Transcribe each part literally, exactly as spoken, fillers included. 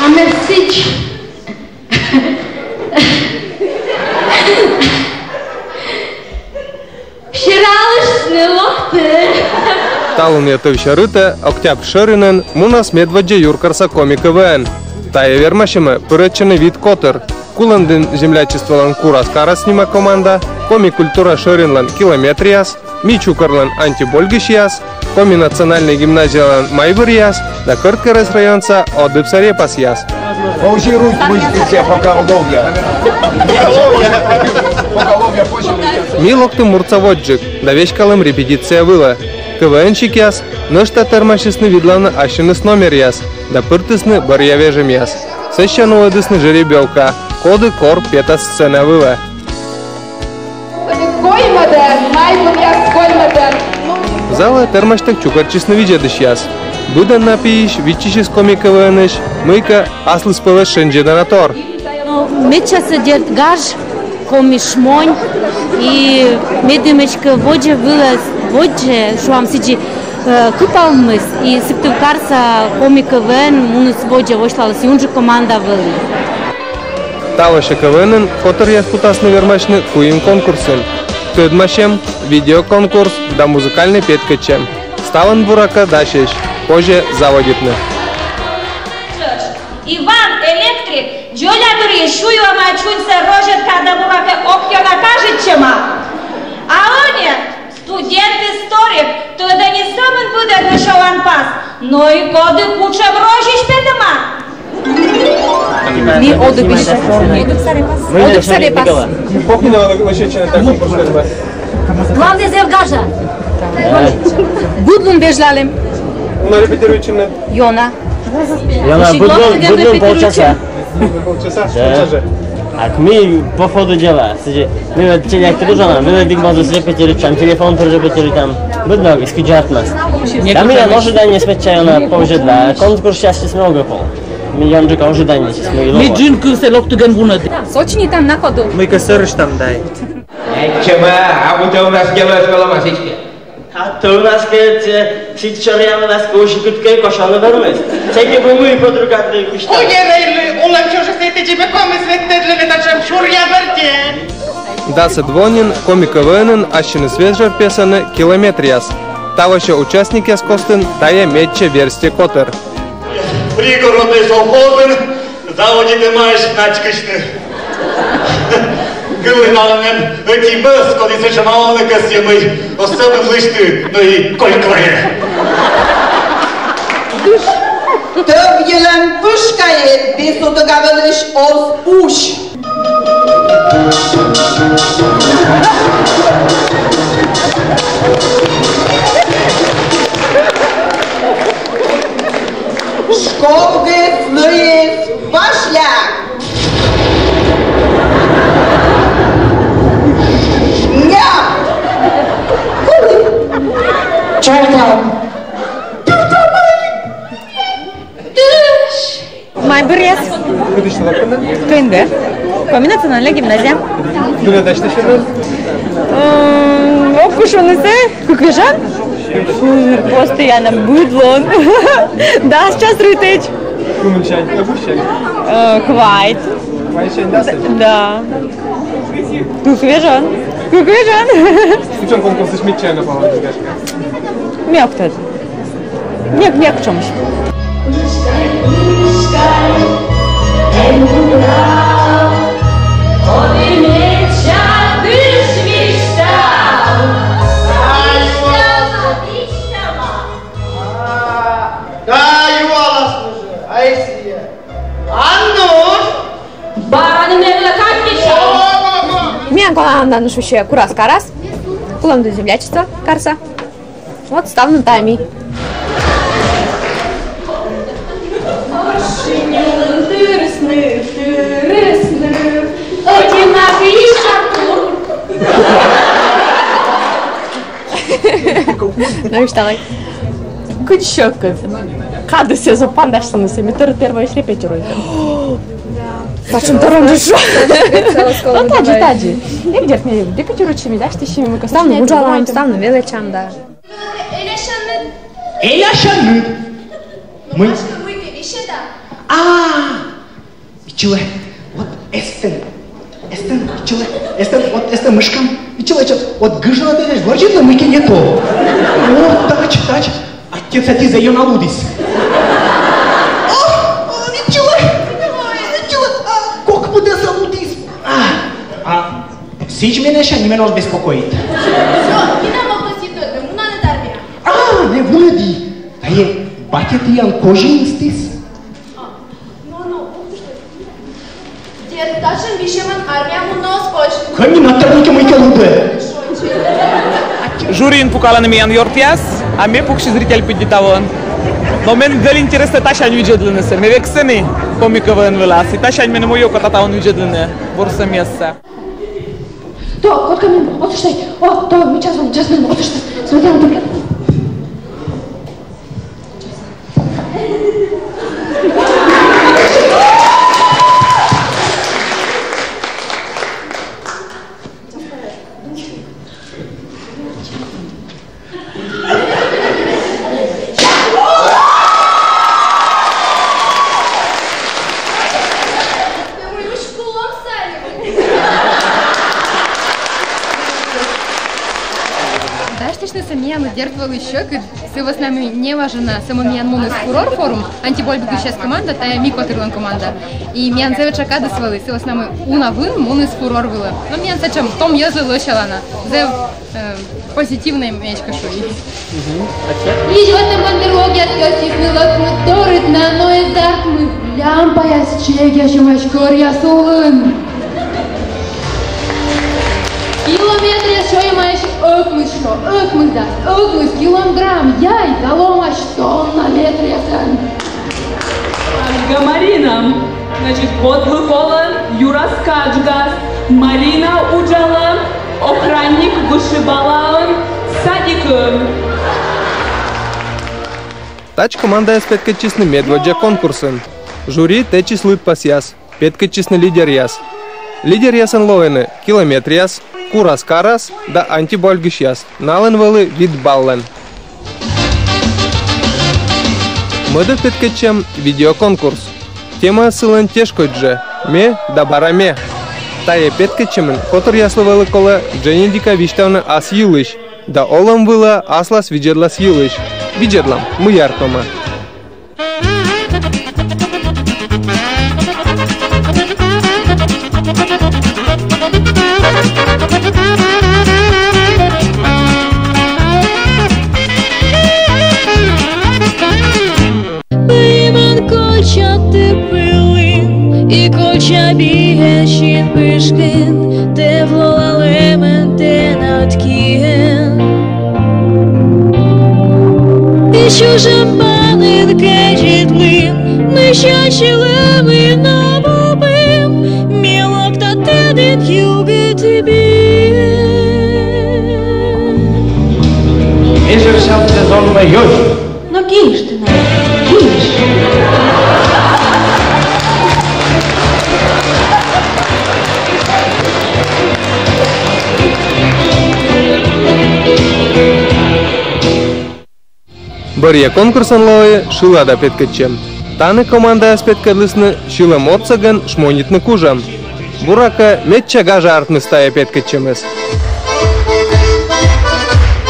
А ме сідз. Сералыштны локті. Талунъя тӧв сьӧрытӧ, октябрь шӧринын, мунас медводдза юркарса коми КВН. Тайӧ вермасьӧмӧ пырӧдчыны вит котыр: Кулӧмдін землячестволӧн «Курас карас» нима команда, Коми культура шӧринлӧн «Километръяс», «Ми чукӧрлӧн» «Антибольгысьяс», Коми национальнӧй гимназиялӧн «Майбыръяс» да Кӧрткерӧс районса «Одыбса репасъяс». Положи руки, будете все поколовья. Поколовья, поколовья, положи руки. Ми локтім муртса водзджык да веськалім репетиция вылӧ. КВН-щикъяс нӧшта тэрмасисны видлавны ассьыныс номеръяс да пыртісны бӧръя вежӧмъяс. Сэсся нуӧдісны жеребьёвка, коді кор петас сцена вылӧ. Коймӧдӧн, майбыръяс, коймӧдӧн. Залӧ тэрмасьтӧг чукӧртчисны видзӧдысьяс. Быдӧн на пиысь виччысис коми КВН-ысь мыйкӧ аслыспӧлӧс шензьӧданатор. Медчасӧ, дерт, гаж, коми шмонь, и медым эськӧ водзӧ вылас, водзӧ, шуам, сідзи, э, кыпалӧмыс, и Сыктывкарса коми КВН муніс водзӧ, восьлаліс и унджык команда вӧлі. Тавося КВН-ын котыръяс кутасны вермасьны куим конкурсын: тӧдмасьӧм, видеоконкурс да музыкальнӧй петкӧдчӧм. Ставӧн, буракӧ, дасьӧсь. Позьӧ заводитны. Иван, электрик, дзоля дырйи сюйӧма чуньсӧ розетка да, буракӧ, ок ёна кажитчӧма. А ӧні студент-историк, тӧдӧ, не сӧмын быдӧн на сьӧлан пас, но и коді кутшӧм розьысь петӧма. Ми Одыбысь. Одыбса репас. Одыбса репас. Главнӧй зэв гажа. Быд лун вежлалім. Ёна репетируйтчыны. Ёна. Ёна, быд лун, быд лун полчаса. Полчаса? Да. Полчаса же. А ми по ходу дела. Сідзи, ми ведь челядькӧд уджалам, ми ведь быд мозыс репетируйтчам, телефон пыр репетируйтам. Быд ног, исключатнас. Да, ми ожиданиеяс медся ёна повзьӧдлам, конкурсъясысь ми ог пол. Ми ёнджыка ожиданиеясысь ми лоӧ. Ми джын кывсӧ локтігӧн вунӧді. Сочинитам на ходу. Мыйкӧ сӧрыштам дай. Нетшӧма, а быттьӧ у нас дело с голомасички. А то у нас, говорит, сідз шӧръя вылас кӧ уси кытчӧкӧ косьны вермас. Сэки бы мый подругатлы кыштам. Ой, Герайлы, улам чужӧс эти тебе комыс вет тӧдлыны татшӧм шуръя вӧртӧ. Дасӧд во нин коми КВН-ын ассьыныс вежӧр песӧны «Километръяс». Тавося участникъяс костын тайӧ медся верстьӧ котыр. Пригороднӧй совхозын заводитӧмаӧсь начкысьны. Кылі, налӧн эм ӧти мӧс, коді сэтшӧма овны кӧсйӧ, мый оз сӧмын лысьты, но и колькӧ вайӧ. Тӧв йылын пышкаӧ, весутӧга вӧлысь оз усь. Школаыс нуис вашля. Ня! Чайтан! Майбыръяс. Кытысь локтінныд? КНГ. Коми национальнӧй гимназия. Кыдзи дасьтысьӧны? М, ог куж шуны сійӧс. Кык вежон? Постоянно быд лун. Дас час рытӧдз. Кымынсянь? Ӧбусянь? Э, квайт. Квайтсянь дасӧдз? Да. Кык вежон. Кык вежон. Кутшӧм конкурсысь медся ёна палӧмыд, гашкӧ? Ме ог тӧд. Ме ог, ме ог чомысь. Да, юаласны жӧ, ай сійӧ. Аннуш! Бара нин ме вылӧ кандитчӧ. Миян командаын шусьӧ «Курас карас», Кулӧмдін землячество карса. Вот ставным тайӧ ми. Ну и что, давай. Кыдз сьӧкыд. Кадыс эз пан дасьтыны сійӧс, ми тӧрыт первойысь репетируйтам. Сэтшӧм дорын жӧ. Ну, тадзи, тадзи. Эг, дерт, ми репетируйтчим, дасьтысим, ми кӧ ставным уджалам, ставным велӧдчам, да. Элясянныд. Элясянныд. Мый? Мый ке висьӧда. А, ичӧтик, вот эстӧн, эстӧн, ичӧтик, эстӧн, вот эстӧн мышкам, ичӧтик, ичӧтик, вот гыжалӧ тайӧс, вӧрзьыдлӧн мыйкӧ не то. Вот, тадз, тадз. Аттьӧ сэтчӧ зэв ёна лудіс. О, о, ичӧтик, ичӧтик, а, кок пыдӧсӧ лудіс. А, а сідз менӧ сэсся ниме оз беспокоит. Всё, не надо платить, мунам на армию. А, не вунӧді. Тайӧ батьӧ тіян козин ыстіс. А, ну, ну, ух ты что. Дед, татшӧм висьӧмӧн армияӧ мунны оз позь. Кӧні на тӧрмык мыйкӧ лудӧ. Жюриын пукалӧны миян ёртъяс, а ме пукси зритель пыдди талун. Но мен зэв интереснӧ тасянь видзӧдлынысӧ. Ме век сэні Коми КВН вылас. И тасянь меным ӧні окота талун видзӧдлыны бурсӧмъяссӧ. То, вот ко мне, вот что, о, то, мы сейчас, сейчас, вот что, смотри, вот. Дасьтысьнысӧ миянлы, дерт, вӧлі сьӧкыд. Сы вӧсна мый неважӧн сӧмын миян муніс «Фурор» форум, «Антибольгысьяс» команда, тайӧ ми котырлӧн команда. И миян зэв этша кадыс вӧлі, сы вӧсна мый уна вын муніс «Фурор» вылӧ. Но миян сэтшӧм том йӧзлы лӧсялана. Зэв, э, позитивнӧй, ме эськӧ шуи. Мгм. А чё? Изьватӧм бандерлогъяс кӧсйисны лӧсьыны торйыд на, но эз артмы. Лямпаяс чегъясьӧмаӧсь кӧръяс улын. Километръяс сёйӧмаӧсь ӧкмыссё, ӧкмысдас, ӧкмыс килограмм яй да лоӧмаӧсь тонна метръясӧн. Ольга Марина, значит, кодлы колӧ юрас каджгас, Марина уджалӧ охранник вышибалаын садикын. Тадз командаяс петкӧдчисны медводдза конкурсын. Жюри тэчис лыдпасъяс. Петкӧдчисны лидеръяс. Лидеръясӧн лоины «Километръяс», «Курас карас» да «Антибольгысьяс». Налӧн вӧлі вит баллӧн. Мӧдӧд петкӧдчӧм — видеоконкурс. Темаыс сылӧн тешкодь жӧ: «Ме да бара ме». Тайӧ петкӧдчӧмын котыръяслы вӧлі колӧ дженьыдика висьтавны ас йылысь да олӧм вылӧ аслас видзӧдлас йылысь. Видзӧдлам, мый артмӧма. Пӧймӧн кольччӧ тэ пӧльын и кольччӧ биасин пышкын, тэ волалӧмын тэнад киӧн. И чужӧм панын кӧдзыдлім, мися, сьылӧмын обум, ме локта тэнад югыд би. Межевсям сезоннӧй ёсь. Но киыштӧ на, киыштӧ. Бӧръя конкурсӧн лои шылада петкӧдчӧм. Тані командаяс петкӧдлісны сьылӧм отсӧгӧн шмонитны кужӧм. Буракӧ, медся гажа артмис тайӧ петкӧдчӧмыс.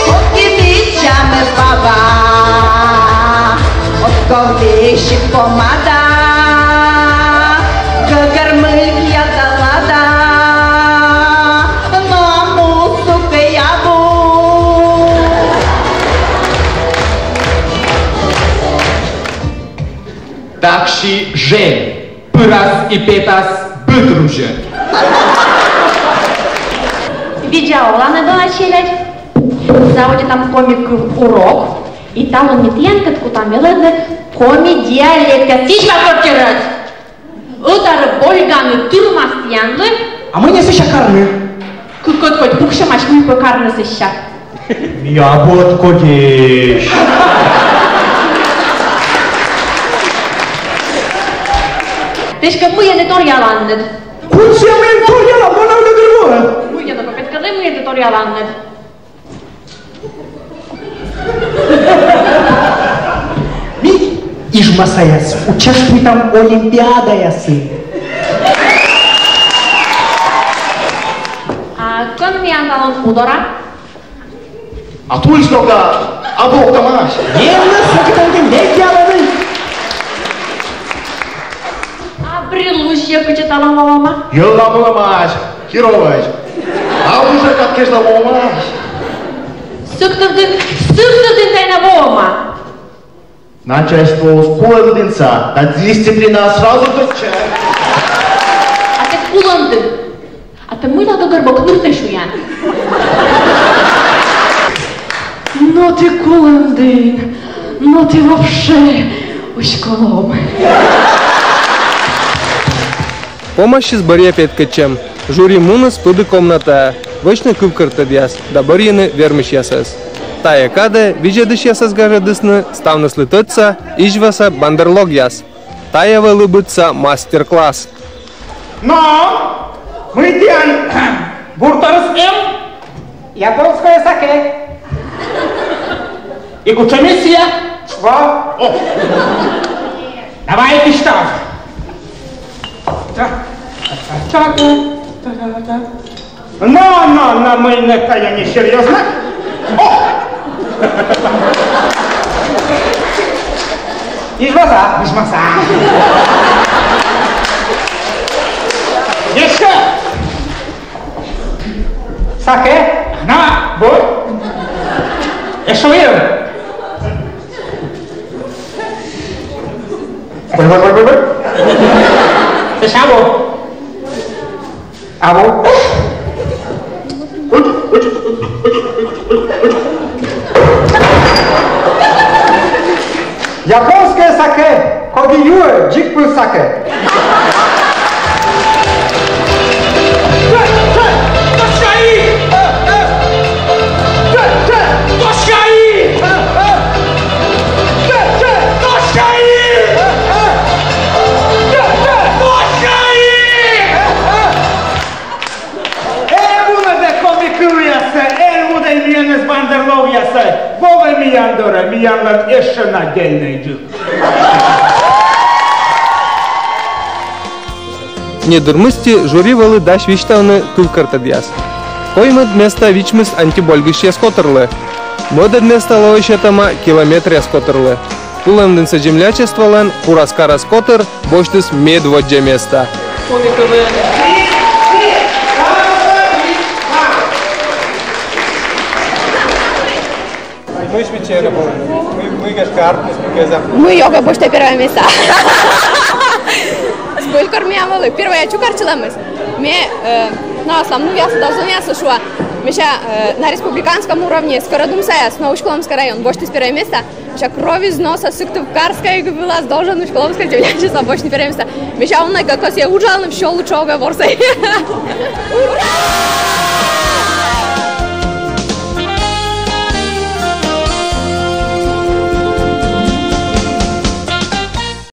Кок киыштӧ баба, оз ков весиг помада, гӧгӧр мыльгиа да лада, но мусукӧй абу. Такси жӧ. Пырас и петас быд рузьӧ. Видза оланныд, дона челядь. Заводитам коми кыв урок. И талун ми тіянкӧд кутам велӧдны коми диалектъяс. Сідз ва кӧть тӧрыт. Ӧтарӧ больганы тырмас тіянлы. А мый нӧ сэсся карны? Кыдз кӧть пуксьӧмаӧсь, мый пӧ карны сэсся. Я вот кодиш. Тэ эськӧ мыйӧн торъяланныд? Кутшӧм мыйӧн торъялан, мон на дыр. Мыйӧн, петкӧдлы, мыйӧн торъяланныд? Ми Иж Масаяс, участвуйтам олимпиадаясын. А кӧн миян талун Удора? А туйыс нока, а бог тамаш. Евнас, сокытан кен, лек яланы. А бриллуще куче талун лома? Йӧла муламаш, Кировысь. А уже как кешла лома? Сыктывдін, Сыктывдін тайна лома. Начальство кулӧмдінса, да дисциплина сразу тӧдчӧ. А тэ кулӧмдін. А тэ мыйла гӧгӧрбок ныртӧ сюян? Но тэ кулӧмдін, но тэ вообще уськолом. Помасис бӧръя петкӧдчӧм. Жюри муніс пыді комнатаӧ вӧчны кывкӧртӧдъяс да бӧрйыны вермысьясӧс. Тайӧ кадӧ видзӧдысьясӧс гажӧдісны ставныслы тӧдса Изьваса бандерлогъяс. Тайӧ вӧлі быдса мастер-класс. Но, мый тіян бурторыс эм? Японское саке. И кутшӧм сійӧ? Во. О. Давай киштав. Так, так, так, так, так. Но, но, но, мый нӧ тайӧ несерьёзно. О! Изьваса, изьваса. Ещё. Саке? На, вот. Ещё один. Быр, быр, быр, быр, быр. Сейчас вот. А вот. Японское саке, коги юӧ, дзик пыр саке. Эн вунӧдӧй коми кывъяссӧ, эн вунӧдӧй миянӧс бандерлогъяссӧ, волӧй миян дорӧ, миянлӧн эшӧ на дельнӧйджык. Недыр мысти жюри вӧлі дась висьтавны кывкӧртӧдъяс. Коймӧд места вичмис антибольгысьяс котырлы. Мӧдӧд места лои сетӧма километръяс котырлы. Кулӧмдінса землячестволӧн «Курас карас» котыр босьтіс медводдза места. Мый, мый, гашкӧ, артмис, мый, кеза. Мый, ёга, босьта первое место. Сколько миянлы первое чукарчылӧмыс. Ме, э, но, аслам нывъяслы да зонъяслы шуа. Мися, э, на республиканском уровне Скородумсаяс, но, Усть-Куломский район, босьтіс первое место. Мися, кровь из носа, Сыктывкарская, и вылас должен Усть-Куломская землячество босьтны первое место. Мися, он на кокосе уджалны, всё лучше, ого, ворсай. Ура!